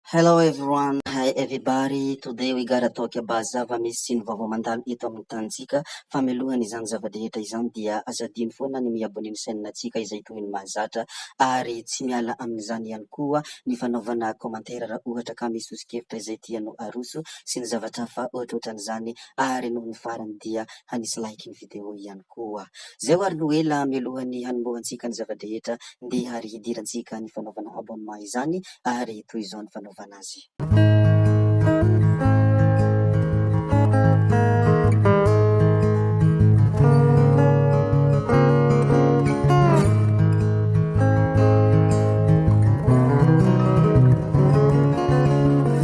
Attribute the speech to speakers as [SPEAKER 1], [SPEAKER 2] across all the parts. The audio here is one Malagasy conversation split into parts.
[SPEAKER 1] Hello everyone, hi everybody. Today we gotta talk about zava-misy sy ny vaovao mandalo eto amin'ny tanintsika. Fa mialohan'ny izany zava-drehetra izany dia aza adino foana ny mi-abonner ny chaîne-ntsika izay toy ny mahazatra, ary tsy miala amin'izany ihany koa ny fanaovana commentaire raha ohatra ka misy soso-kevitra izay tianao aroso sy ny zavatra hafa ohatrohatran'izany, ary noho ny farany dia hanisy like ny vidéo ihany koa. Zay ary no ela mialohan'ny hanombohantsika ny zava-drehetra, ndeha ary hidirantsika ny fanaovana abonnement izany ary toy izao ny fanaovana azy.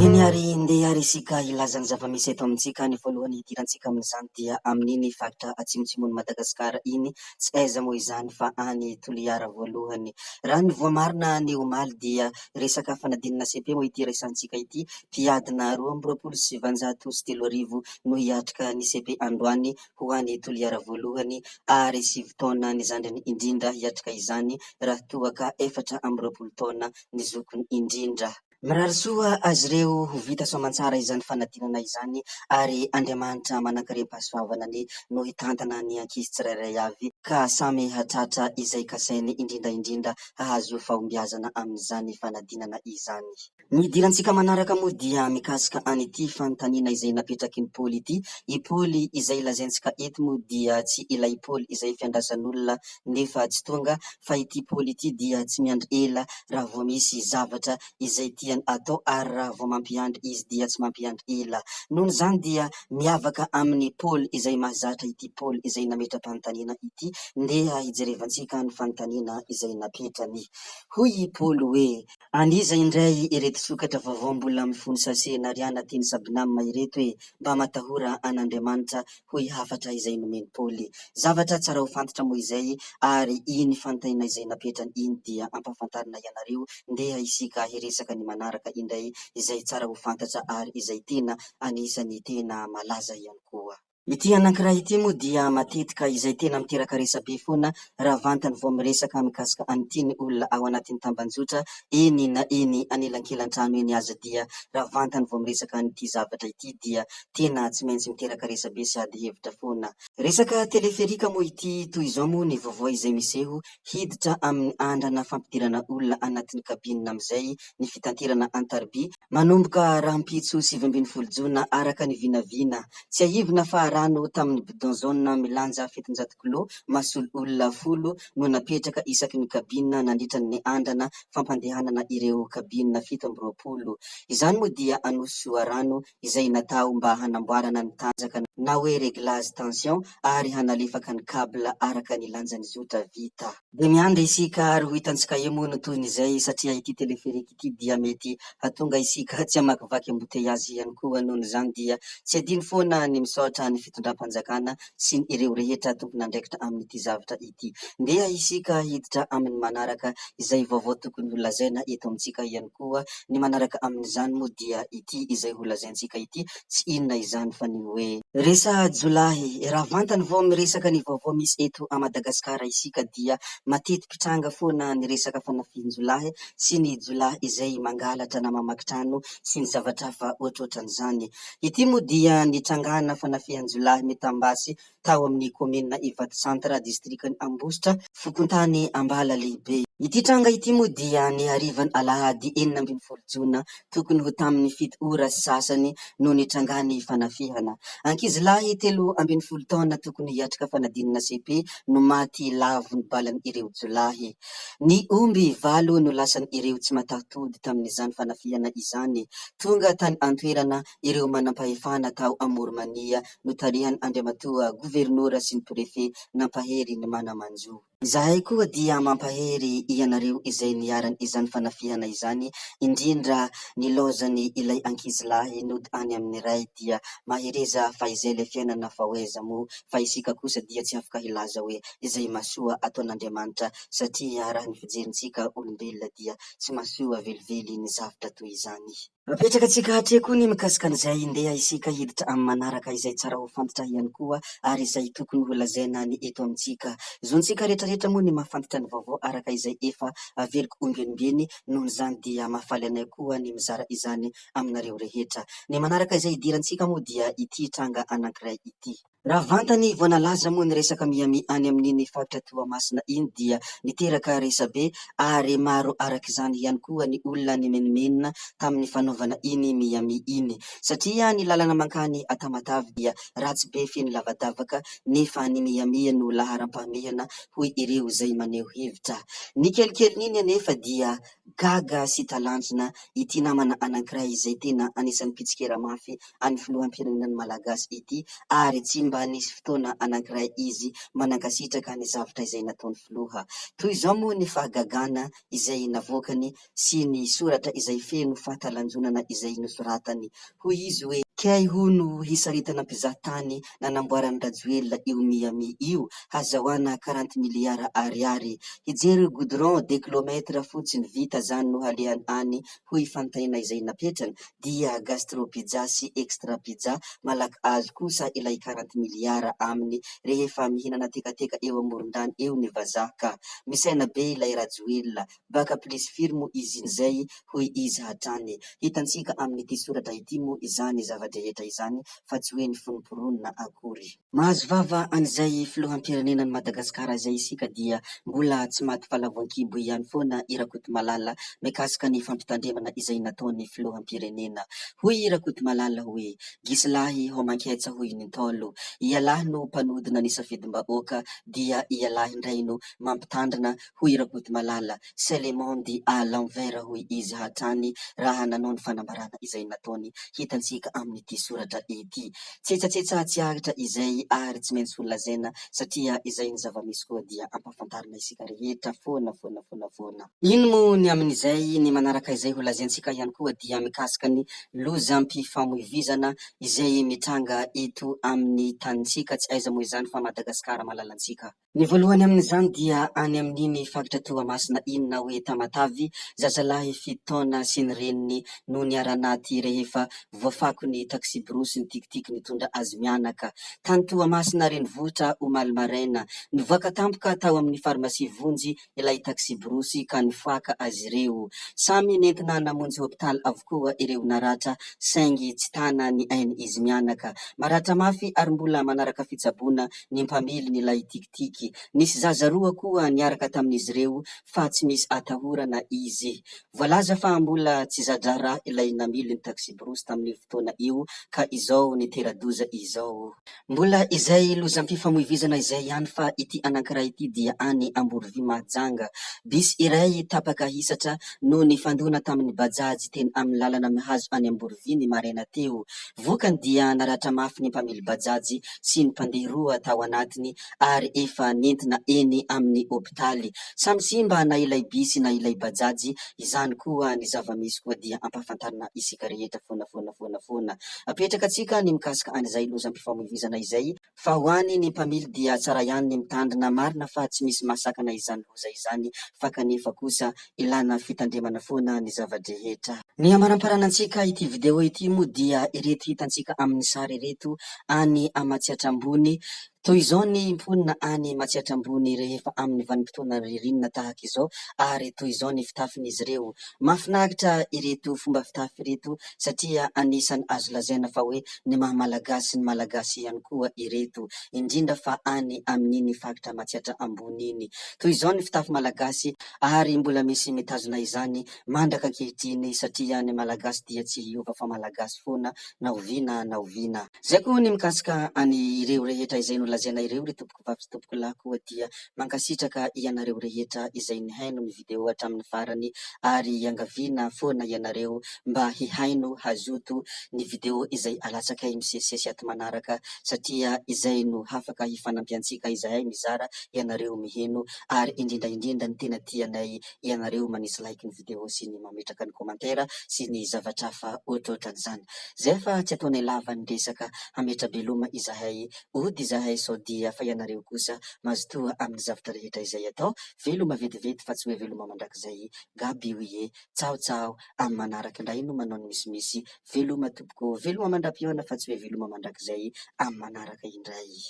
[SPEAKER 1] Eny ary ndeha ary isika hilaza ny zava-misy eto amintsika. Ny voalohany hidirantsika amin'izany dia amin'iny faritra atsimotsimon'i Madagasikara iny. Tsy aiza moa izany fa any Toliara voalohany. Raha ny voamarina ny omaly dia resaka fanadinana cepe moa ity resahantsika ity. Mpiadina 3822 no hiatrika ny cepe androany ho any Toliara voalohany, ary 9 taona ny zandriny indrindra hiatrika izany raha toa ka 24 taona ny zokiny indrindra. Mirary soa azy ireo ho vita soamantsara izany fanadinana izany, ary Andriamanitra manankarem-pahasoavana anie no hitantana ny ankizy tsirairay avy ka samy hatratra izay kasainy, indrindra indrindra hahazo fahombiazana amin'izany fanadinana izany. Ny hidirantsika manaraka moa dia mikasika an'ity fanontaniana izay napetraky ny Paoly ity. I Paoly izay lazaintsika eto moa dia tsy ilay Paoly izay fiandrasan'olona nefa tsy tonga, fa ity Paoly ity dia tsy miandry ela raha vao misy zavatra izay tiany atao, ary raha vao mampiandry izy dia tsy mampiandry ela. Noho izany dia miavaka amin'i Paoly izay mahazatra ity Paoly izay nametra-panontaniana ity. Ndeha hijerevantsika ny fanontaniana izay napetrany. Hoy i Paoly hoe, An'iza indray ireto sokatra vaovao mbola mifono sase nariana teny Sabinam ireto e? Mba matahora an'Andriamanitra, hoy hafatra izay nomen'i Paoly. Zavatra tsara ho fantatra moa izay, ary iny fanontaniana izay napetrany iny dia ampahafantarina ianareo, ndeha isika hiresaka ny manaraka indray izay tsara ho fantatra ary izay tena anisan'ny tena malaza ihany koa. Ity anankiray ity moa dia matetika izay tena miteraka resabe foana raha vantany vao miresaka mikasika an'ity ny olona ao anatin'ny tambanjotra, eny na eny anelankelan-trano eny aza dia raha vantany vao miresaka an'ity zavatra ity dia tena tsy maintsy miteraka resabe sy ady hevitra foana. Resaka teleferika moa ity, toy izao moa ny vaovao izay miseho, hiditra amin'ny andrana fampidirana olona anatin'ny cabine amin'izay ny fitanterana an-tariby manomboka rahampitso 19 jona araka ny vinavina. Tsiahivina fa rano tamin'ny bidon jaune milanja 700 kilao mahasolo olona 10 no napetraka isaky ny cabine nandritra ny andrana fampandehanana ireo cabine 27. Izany moa dia Anosy Soarano izay natao mba hanamboarana ny tanjaka na hoe réglage tension ary hanalefaka ny cable araka ny lanjan'ny zotra vita. Dia miandry isika ary ho hitantsika eo moa no tohin'izay satria ity téléphérique ity dia mety hahatonga isika tsy hamakivaky embouteillage ihany koa. Noho izany dia tsy adino foana ny misaotra ny fitondram-panjakana sy ny ireo rehetra tompon'andraikitra amin'ity zavatra ity. Ndeha isika hiditra amin'ny manaraka izay vaovao tokony ho lazaina eto amintsika ihany koa. Ny manaraka amin'izany moa dia ity izay ho lazaintsika ity, tsy inona izany fa ny hoe. Resa-jiolahy. Raha vantany vao miresaka ny vaovao misy eto à Madagasikara isika dia mateti-pitranga foana ny resaka fanafihan-jiolahy sy ny jiolahy izay mangalatra na mamaky trano sy ny zavatra hafa ohatrohatran'izany. Ity moa dia nitrangana fanafihan-jiolahy mitam-basy tao amin'ny kaominina Ivato Centre, distrikan'i Ambositra, fokontany Ambalalehibe. Ity tranga ity moa dia ny harivan'ny alahady 16 jona tokony ho tamin'ny 7 ora sy sasany no nitrangan'ny fanafihana. Ankizilahy 13 taona tokony hiatrika fanadinana cepe no maty lavon'ny balan'ireo jiolahy. Ny omby 8 no lasan'ireo tsy mataho-tody tamin'izany fanafihana izany. Tonga tany an-toerana ireo manampahefana tao Amoronmania notarihan' Andriamatoa Governora sy ny Prefe nampahery ny mana-manjo. Izahay koa dia mampahery ianareo izay niharan' izany fanafihana izany, indrindra nilaozan' ilay ankizilahy nody any amin' ny ray dia mahereza fa izay ilay fiainana fa ho aiza moa fa isika kosa dia tsy afaka hilaza hoe izay mahasoa ataon' Andriamanitra satria raha ny fijerintsika olombelona dia tsy mahasoa velively ny zavtra toy izany. Apetraka antsika hatreto koa ny mikasika an'izay, ndeha isika hiditra amin'ny manaraka izay tsara ho fantatra ihany koa ary izay tokony ho lazaina ny eto amintsika. Zontsika rehetrarehetra moa ny mahafantatra ny vaovao araka izay efa averiko ombieniombieny, noho izany dia mahafaly anay koa ny mizara izany aminareo rehetra. Ny manaraka izay hidirantsika moa dia ity tranga anankiray ity. Raha vantany vao nalaza moa ny resaka Miami any amin'iny faritra Toamasina iny dia niteraka resabe ary maro araka izany ihany koa ny olona nimenomenona tamin'ny fanaovana iny Miami iny satria ny lalana mankany Tamatave dia ratsy be feno lavadavaka nefa ny Miami no laharam-pahamehana hoy ireo izay maneho hevitra. Ny kelikelin'iny anefa dia gaga sy talanjona ity namana anankiray izay tena anisan'ny mpitsikera mafy an'ny filoham-pirenena malagasy ity ary tsy mba nisy fotoana anankiray izy manankasitraka ny zavatra izay nataon'ny filoha. Toy izao moa ny fahagagana izay navoakany sy ny soratra izay feno fahatalanjonana izay nosoratany. Hoy izy hoe. Kay hono hisaritana mpizahatany nanamboaran'i Rajoelina io Miami io hazahoana quarante miliara ariary. Hijery goudron deux kilomètres fotsiny vita zany no halehany any hoy fanontaniana izay napetrany dia gastro pizza sy extra pizza malaky azo kosa ilay quarante miliara aminy rehefa mihinana tekateka eo amoron-drano eo ny vazaha ka. Misaina be ilay Rajoelina. Baka plus firy moa izy in'izay hoy izy hatrany. Hitantsika amin'ity soratra ity moa izany zava-drehetra izany fa tsy hoe nifonomporonina akory. Mahazo vava an'izay filoham-pirenenan'i Madagasikara izay isika dia mbola tsy maty falavoan-kibo ihany foana i Rakotomalala mikasika ny fampitandremana izay nataon'ny filoham-pirenena. Hoy i Rakotomalala hoe, Gisilahy homan-ketsa hoy ny Ntaolo. Ialahy no mpanodina ny safidim-bahoaka dia ialahy indray no mampitandrina hoy Rakotomalala. C'est le monde à l'envers hoy izy hatrany raha nanao ny fanambarana izay nataony hitantsika amin'ity soratra ity. Tsetsatsetsa tsy aritra izay ary tsy maintsy ho lazaina satria izay ny zava-misy koa dia ampahafantarina isika rehetra foana foana foana foana. Ino moa ny amin'izay? Ny manaraka izay ho lazaintsika ihany koa dia mikasika ny lozam-pifamoivizana izay mitranga eto amin'ny tanintsika, tsy aiza moa izany fa Madagasikara malalantsika. Ny voalohany amin'izany dia any amin'iny faritra Toamasina iny na hoe Tamatave, zazalahy fito taona sy ny reniny no niara-naty rehefa voafakon'ny taksiborosy nitikitiky nitondra azy mianaka. Tany Toamasina renivohitra omaly maraina. Nivoaka tampoka tao amin'ny farmasia Vonjy ilay taksiborosy ka nifoaka azy ireo. Samy nentina namonjy hopitaly avokoa ireo naratra saingy tsy tana ny ain'izy mianaka. Maratra mafy ary mbola manaraka fitsaboana ny mpamiliny ilay tikitiky. Nisy zaza roa koa niaraka tamin'izy ireo fa tsy misy atahorana izy. Voalaza fa mbola tsy za-draharaha ilay namily ny taksiborosy tamin'io fotoana io ka izao nitera-doza izao. Mbola izay lozam-pifamoivoizana izay ihany fa ity anankiray ity dia any Amborovy Mahajanga. Bisy iray tapaka hisatra no nifandona tamin'ny bajaj teny amin'ny lalana mihazo any Amborovy ny maraina teo. Vokany dia naratra mafy ny mpamily bajaj sy ny mpandeha roa tao anatiny ary efa nentina eny amin'ny hopitaly. Samy simba na ilay bisy na ilay bajaj, izany koa ny zava-misy koa dia ampahafantarina isika rehetra foana foana foana foana. Apetraka antsika ny mikasika an'izay lozam-pifamoivoizana izay, fa ho any ny mpamily dia tsara ihany ny mitandrina, marina fa tsy misy mahasakana izany loza izany fa kanefa kosa ilana fitandremana foana ny zava-drehetra. Ny hamaramparana antsika ity video ity moa dia ireto hitantsika amin'ny sary ireto any Matsiatra Ambony. Toy izao ny mponina any Matsiatra Ambony rehefa amin'ny vanim-potoana ririnina tahaka izao ary toy izao ny fitafin'izy ireo. Mahafinaritra ireto fomba fitafy ireto satria anisan'ny azo lazaina fa hoe ny maha Malagasy ny Malagasy ihany koa ireto, indrindra fa any amin'iny faritra Matsiatra Ambony iny. Toy izao ny fitafy Malagasy ary mbola misy mitazona izany mandraka ankehitriny satria ny Malagasy dia tsy hiova fa Malagasy foana na oviana na oviana. Zay koa ny mikasika any ireo rehetra izay nolazaina ireo ry tompoko vavy sy tompoko lahy koa dia mankasitraka ianareo rehetra izay nihaino ny video hatramin'ny farany ary iangaviana foana ianareo mba hihaino hazoto ny video izay alatsakay misesisesy ato manaraka satria izay no hafaka hifanampiantsika izahay mizara ianareo miheno ary indrindra indrindra ny tena tianay ianareo manisy like ny video sy ny mametraka ny commentaire sy ny zavatra hafa ohatrohatran'izany. Zay fa tsy ataonay lava ny resaka hametra-beloma izahay, hody izahay. sao dia fa ianareo kosa mazotoa amin'ny zavatra rehetra izay atao. Veloma vetivety fa tsy hoe veloma mandrakizay. Gaby oie. Tsaho tsaho. Amin'ny manaraka indray no manao ny misimisy. Veloma tompoko. Veloma mandra-pihaona fa tsy hoe veloma mandrakizay. Amin'ny manaraka indray.